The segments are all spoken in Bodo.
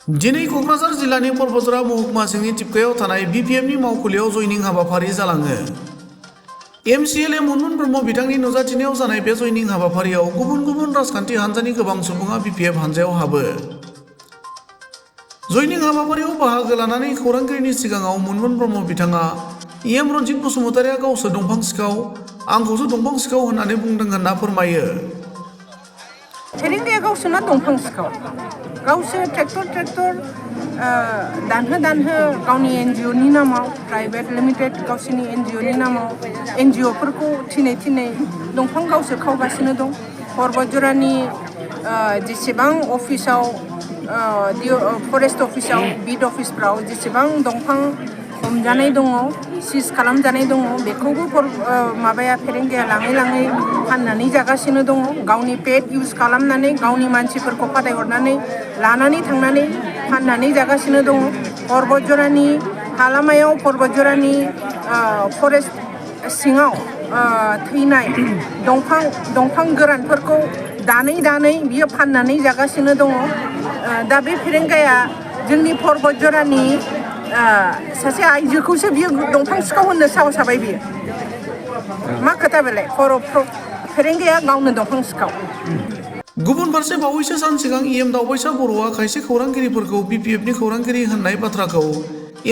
दिनै क'क्राझार जिल्लानि परबजरा महकुमा सिंनि टिपकायाव थानाय बिपिएफनि मावखुलियाव जयनिं हाबाफारि जालाङो। एमसिएलए मनमोहन ब्रह्म बिथांनि नुजाथिनायाव जानाय बे जयनिं हाबाफारियाव गुबुन गुबुन राजखान्थि हान्जानि गोबां सुबुङा बिपिएफ हान्जायाव हाबो। जयनिं हाबाफारियाव बाहागो लानानै खौरांगिरिनि सिगाङाव मनमोहन ब्रह्म बिथाङा एम रन्जित बसुमतारिया गावसो दंफां सिखाव, आंखौसो दंफां सिखाव होननानै बुंदों होनना फोरमायो। फेरेंगाया गावसोरना दंफां सिखाव, गावसोर ट्रेक्टर दानहो गावनि एनजिअनि नामाव प्राइभेट लिमिटेड गावसोरनि एनजिअनि नामाव एनजिअफोरखौ थिनै दंफां गावसोर खावगासिनो दं। परबजरानि जेसेबां अफिसाव फरेस्ट अफिसाव बिड अफिसफ्राव जेसेबां दंफां हमजानाय दङ, सिज खालामजानाय दङ, बेखौबो माबाया फेरेंगाया लाङै फाननानै जागासिनो दङ। गावनि पेड इउज खालामनानै गावनि मानसिफोरखौ फाथायहरनानै लानानै थांनानै फाननानै जागासिनो दङ। परबजरानि हालामायाव परबजरानि फरेस्ट सिङाव थैनाय दंफां गोरानफोरखौ दानै बियो फाननानै जागासिनो दङ। दा बे फेरेंगाया जोंनि परबजरानि सासे आइजोखौसो बियो दंफां सिखाव होननो साहस जाबाय। बियो मा खोथा बेलाय? फेरेंगाया गावनो दंफां सिखाव। गुबुन फारसे बावैसो सान सिगां एम दावबायसा बर'आ खायसे खौरांगिरिफोरखौ बिपिएफनि खौरांगिरि होननाय बाथ्राखौ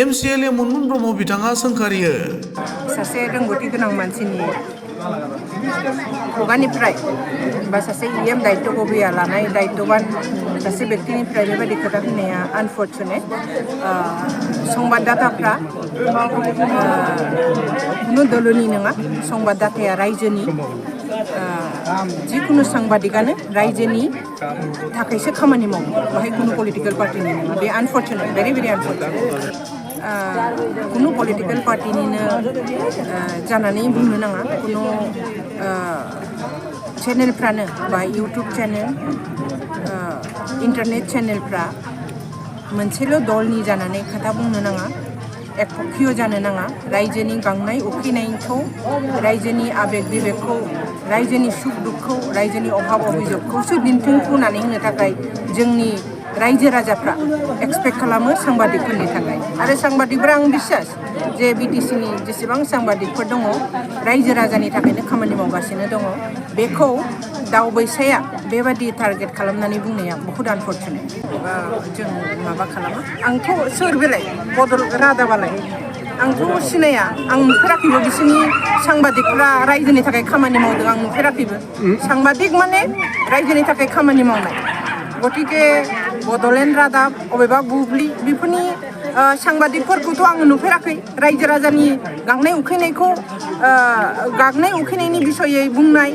एमसिएलए मनमोहन ब्रह्म बिथाङा सोंखारियो। सासे रोंगौथि गोनां मानसिनि खुगानिफ्राय बा सासे एम दायित्व गबिया लानाय दायित्वबान सासे व्यक्तिनिफ्राय बेबायदि खोथा होननाया आनफर्चुनेट। संबाददाताफ्रा खुनु दलनि नङा, संबाददाताया रायजोनि। जिखुनु सांबादिकानो रायजोनि थाखायसो खामानि मावो, बाहाय खुनु पलिटिकेल पार्टिनि नङा। बे आनफर्चुनेट, भेरि आनफर्चुनेट। खुनु पलिटिकेल पार्टिनिनो जानानै बुंनो नाङा। खुनु चेनेलफ्रानो बा इउटुब चेनेल, इन्टारनेट चेनेलफ्रा मोनसेल' दलनि जानानै खोथा बुंनो नाङा, एकपक्षीय जानो नाङा। रायजोनि गांनाय उखैनायखौ, रायजोनि आबेग बिबेकखौ, रायजोनि सुख दुखखौ, रायजोनि अभाब अभिजगखौसो दिन्थिफुंनानै होनो थाखाय जोंनि रायजो राजाफ्रा एक्सपेक्ट खालामो सांबादिकफोरनि थाखाय। आरो सांबादिकफ्रा आं बिसास जे बिटिसिनि जेसेबां सांबादिकफोर दङ रायजो राजानि थाखायनो खामानि मावगासिनो दङ। बेखौ दावबायसाया बेबादि टारगेट खालामनानै बुंनाया बहुद आनफर्चुनेट। जों माबा खालामा। आंथ' सोर बेलाय बदल रादाबालाय? आंथ' सिनाया, आं नुफेराखैबो बिसोरनि सांबादिकफ्रा रायजोनि थाखाय खामानि मावदों, आं नुफेराखैबो। सांबादिक माने रायजोनि थाखाय खामानि मावनाय। गतिके बड'लेण्ड रादाब, अबेबा बुब्लि, बेफोरनि सांबादिकफोरखौथ' आङो नुफेराखै। रायजो राजानि गांनाय उखैनायनि बिसयै बुंनाय,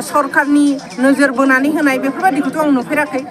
सरकारनि नोजोर बोनानै होनाय, बेफोरबायदिखौथ' आं नुफेराखै।